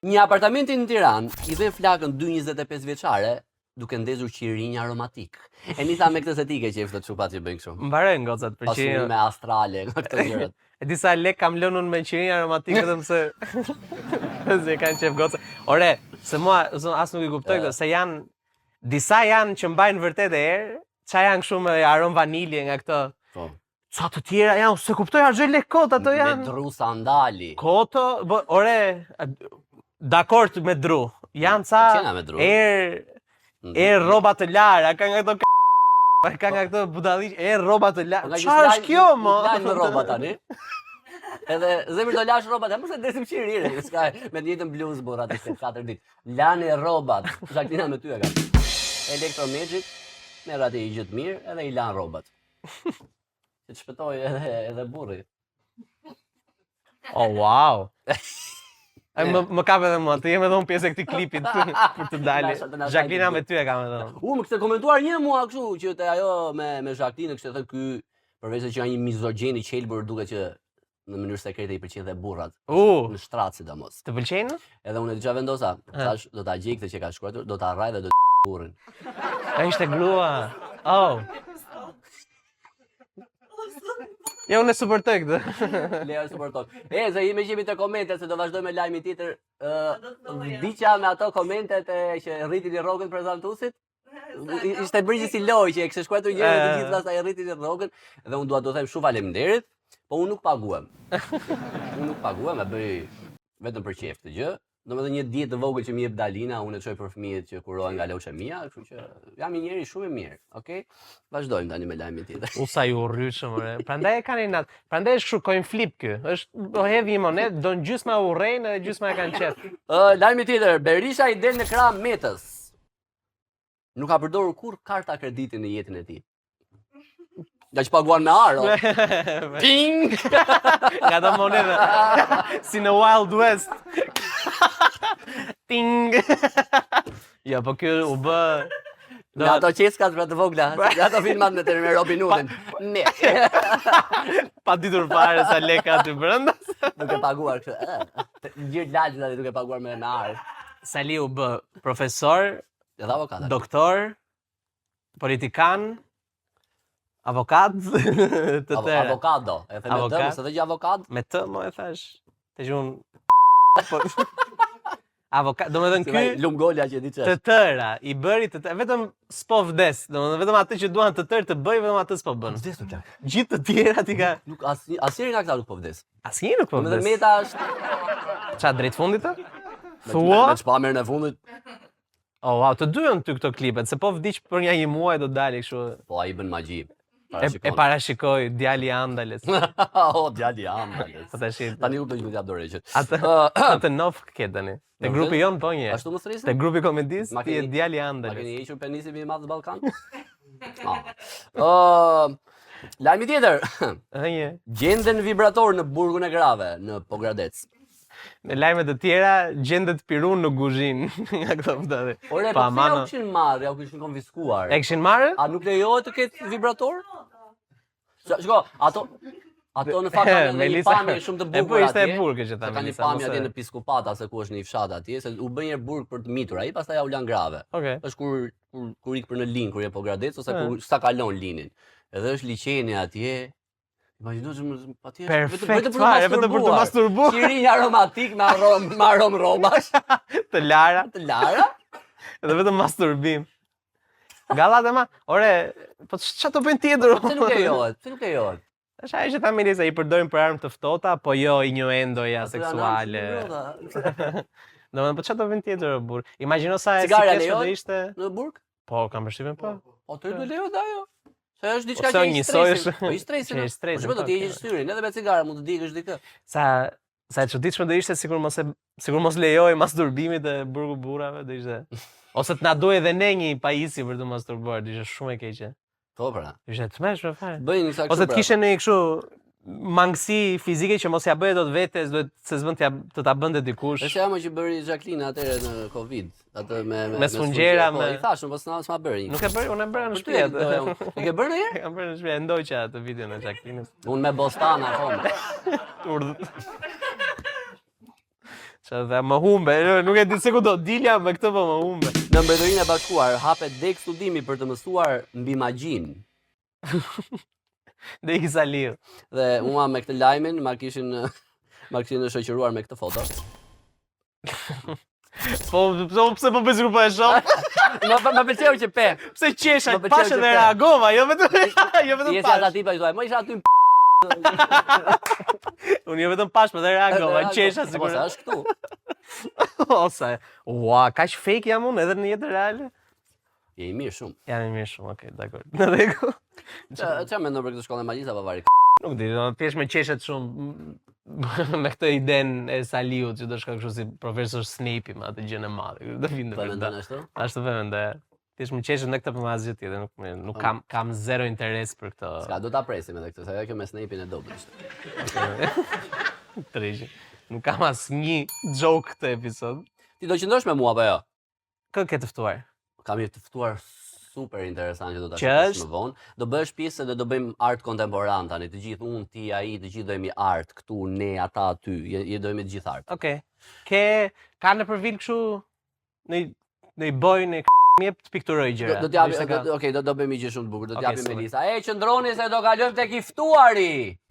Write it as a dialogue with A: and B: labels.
A: Një apartamenti në Tiranë i vën flakën dy 25 vjeçare duke ndezur qirinj aromatik. E nisa me këtë se ti ke qejf të çupat që bëjnë kështu.
B: Mbarojnë gocat për qirinj.
A: Pasurime astrale nga këto gjërat.
B: E disa lek kam lënë unë me qirinj aromatik vetëm se se kanë qejf gocat. Ore, se mua as nuk i kuptoj këto, se janë disa janë që mbajnë vërtet erë, ça janë kështu me aromë vanilje nga këto.
A: Po.
B: Ca të tjera janë, s'e kuptoj harxhoj lek kot ato janë.
A: Me dru sandali.
B: Koto, bo, ore, dakord me dru. Janë ca
A: me dru.
B: erë erë rroba të lara, ka nga këto ka nga këto budalliq, erë rroba të lara.
A: Po
B: Çfarë është kjo mo?
A: Lajmë rroba tani. Edhe zemër do lash rrobat, mos e ndezim qiririn, s'ka me të njëjtën bluzë burra të katër ditë. Lani rrobat. Zhaklina me ty e kam. Electro Magic merr atë një gjë të mirë edhe i lan rrobat. Që të shpëtoj edhe, edhe burri.
B: Oh, wow. E më, më kap edhe mua, të jem edhe unë pjesë e këtij klipit për të dalë. Zhaklina me ty e kam edhe unë.
A: U, më kishte komentuar një mua kështu që te ajo me me Zhaklinën kishte thënë ky përveç se që janë një mizogjen i qelbur duket që në mënyrë sekrete i pëlqejnë dhe burrat.
B: U,
A: në shtrat sidomos.
B: Të pëlqejnë?
A: Edhe unë e di çfarë vendosa, thash do ta gjej këtë që ka shkruar, do ta rraj dhe do burrin.
B: A ishte grua. Oh. Ja unë e suportoj këtë.
A: Lea e suporton. E, se jemi jemi te komentet, se do vazhdoj me lajmin tjetër. Ë, vdiqa me ato komentet e që rritini rrogën prezantuesit. Ishte bërë një si lojë që e kishte shkruar njëri të gjithë pastaj e rritini rrogën dhe unë dua të them shumë faleminderit, po unë nuk paguhem. unë nuk paguhem, e bëj vetëm për qejf këtë gjë. Domethënë një dietë të vogël që më jep Dalina, unë e çoj për fëmijët që kurohen nga leuçemia, kështu që jam një njeri shumë i mirë, okay? Vazhdojmë tani me lajmin
B: tjetër. U sa i urryshëm, ore. Prandaj e kanë inat. Prandaj është kështu coin flip ky. Është do hedh një monedë, do në gjysma e urrejnë edhe gjysma e kanë
A: qejf. Ë, lajmi tjetër, Berisha i del në krah Metës. Nuk ka përdorur kurrë karta krediti në jetën e tij. Nga që paguan me aro. Ting!
B: Nga do monedha. si në Wild West. Ting! Ja, po ky u bë
A: Në ato qeskat pra të vogla, në ato filmat me të me Robin Hoodin. Ne.
B: Pa ditur fare sa leka aty brenda.
A: Duke paguar kështu. eh, Gjithë lagjet aty duke paguar me me ar.
B: Sali u bë profesor,
A: Edhe avokat.
B: doktor, politikan, avokat, të
A: Avo,
B: tëra.
A: avokado. E the me të,
B: Avokat.
A: mos e the gjë avokad?
B: Me të, mo e thash. Të që unë... Po... Avokat, domethënë
A: Si
B: ky
A: lum golja që e di
B: të
A: ç'është.
B: tëra, i bëri të tëra, vetëm s'po vdes, domethënë vetëm atë që duan të tërë të bëj, vetëm atë s'po bën.
A: Vdes nuk plak.
B: Gjithë të tjerat i ka
A: Nuk asnjë asnjëri nga këta nuk po vdes.
B: Asnjë nuk po
A: vdes.
B: vdes.
A: Meta është
B: Ça drejt fundit të?
A: Thua? Me ç'pamjen e fundit.
B: Oh, wow, të duhen ty këto klipet, se po vdiq për një një muaj do dali kështu.
A: Po ai bën magji.
B: E, e parashikoi djali i Andales.
A: o djali i Andales.
B: Po tash
A: tani nuk do të jap dorëheqjen.
B: Atë atë nofkë ke tani. Te grupi jon po një.
A: Ashtu më thërrisin?
B: Te grupi komedis ti je djali i Andales.
A: Ma keni hequr penisin i madh në Ballkan? Ah. Ë, lajmi tjetër.
B: Ë një.
A: Gjenden vibrator në burgun e grave në Pogradec.
B: Në lajme të tjera gjendet pirun në guzhinë nga këto vëdhë.
A: Ore, po pse ja u kishin marrë, ja u kishin konfiskuar.
B: E kishin marrë?
A: A nuk lejohet të ketë vibrator? Shiko, ato ato në fakt kanë një pamje shumë të
B: E po
A: bukur
B: ishte
A: atje.
B: e burgë që tha
A: Ka një
B: Melisa.
A: pamje
B: mos e-
A: atje në Piskupata se ku është në një fshat atje, se u bë një burg për të mitur ai, pastaj ja u lan grave.
B: Okej.
A: Është kur kur kur ik për në Lin, kur je Pogradec ose kur sa kalon Linin. Edhe është liqeni atje. Imagjino që më patjetër
B: Perfekt vetëm për fare, vetëm për të masturbuar.
A: Qirinj aromatik me arom me arom rrobash
B: Të lara,
A: të lara.
B: edhe vetëm masturbim. Gallat e ma, ore, po ç'a të bëjnë tjetër?
A: Pse nuk lejohet? Pse nuk lejohet?
B: Është ajo që tha Melisa, i përdorin për armë të ftohta, po jo innuendoja seksuale. Domethënë, po ç'a do bëjnë tjetër o burr? Imagjino sa e
A: Cigarja
B: sikletshme do
A: lejohet?
B: ishte.
A: Në burg?
B: Po, kam përshtypjen po.
A: Po të do lejohet ajo. Se është diçka
B: Po,
A: që i
B: njësoj
A: stresin. Po i stresin.
B: Që i stresin,
A: Po ç'do
B: po,
A: të heqësh syrin, edhe me cigare mund të digësh dikë.
B: Sa sa e çuditshme do ishte sikur mos e sikur mos lejohej masturbimi te burgu burrave, do ishte. Ose të na duhej edhe ne një pajisje për të masturbuar, do ishte shumë e keqe.
A: Po pra.
B: Ishte e tmerrshme fare.
A: Bëjnë sa
B: kështu. Ose të pra. kishe një kështu mangësi fizike që mos ja bëje dot vetes, duhet se s'bën t'ja të ta bënte dikush.
A: Është ajo që bëri Jacqueline atëherë në Covid, atë me
B: me me sfungjera
A: po, me. I thashë, po s'na s'ma bëri.
B: Nuk e bëri, unë e bëra në shtëpi atë.
A: E ke bërë ndonjëherë?
B: E kam bërë në shtëpi, e ndoqa atë videon e Jacqueline.
A: Unë me bostan akoma.
B: Urdh. Që dhe më humbe, nuk e di se ku do dilja me këtë, po më humbe.
A: Në Mbretërinë e Bashkuar hapet deg studimi për të mësuar mbi magjinë.
B: Dhe i Saliu.
A: Dhe mua me këtë lajmin ma kishin shoqëruar me këtë foto.
B: Po, pse po bëj sikur po e shoh?
A: Më pëlqeu që pe.
B: Pse qesha,
A: Më pëlqeu
B: pashë
A: që
B: dhe
A: pe.
B: reagova, jo vetëm
A: Je si ata
B: pash.
A: tipa që thua, "Mo isha aty në
B: Unë jo vetëm pash, po dhe reagova, qesha
A: Po
B: sikur.
A: se është këtu.
B: Ose, ua, kaq fake jam unë edhe në jetën reale?
A: Je i mirë shumë.
B: Jam i mirë shumë, okay, dakor. Në rregull.
A: Çfarë mendon për këtë shkollën e magjisë apo vari?
B: Nuk di, do thjesht më qeshet shumë me këtë iden e Saliut që do shkoj kështu si profesor Snape me atë gjën e madhe. Do vinë
A: Po
B: të
A: mendon ashtu?
B: Ashtu po mendoj. Thjesht më qeshet në këtë për asgjë tjetër, nuk kam zero interes për këtë.
A: Ska, do ta presim edhe këtë, se edhe kjo me Snape-in e dobët ishte.
B: Treqi. Nuk kam asnjë joke këtë episod.
A: Ti do qëndrosh me mua apo jo?
B: Kë ke të ftuar?
A: Kam një të ftuar super interesant që do ta
B: Që
A: shohësh
B: është?
A: më vonë. Do bëhesh pjesë dhe do bëjmë art kontemporan tani, të gjithë unë, ti, ai, të gjithë do jemi art këtu, ne, ata aty, je do jemi të gjithë art.
B: Okej. Ke ka në përvil kështu në i boj në më jep të pikturoj gjëra.
A: Do t'japim,
B: Ishte ka-
A: okej, do bëjmë një gjë shumë të bukur, do
B: Okej,
A: t'japim
B: super.
A: Melisa. E, qëndroni se do kalojmë tek i ftuari.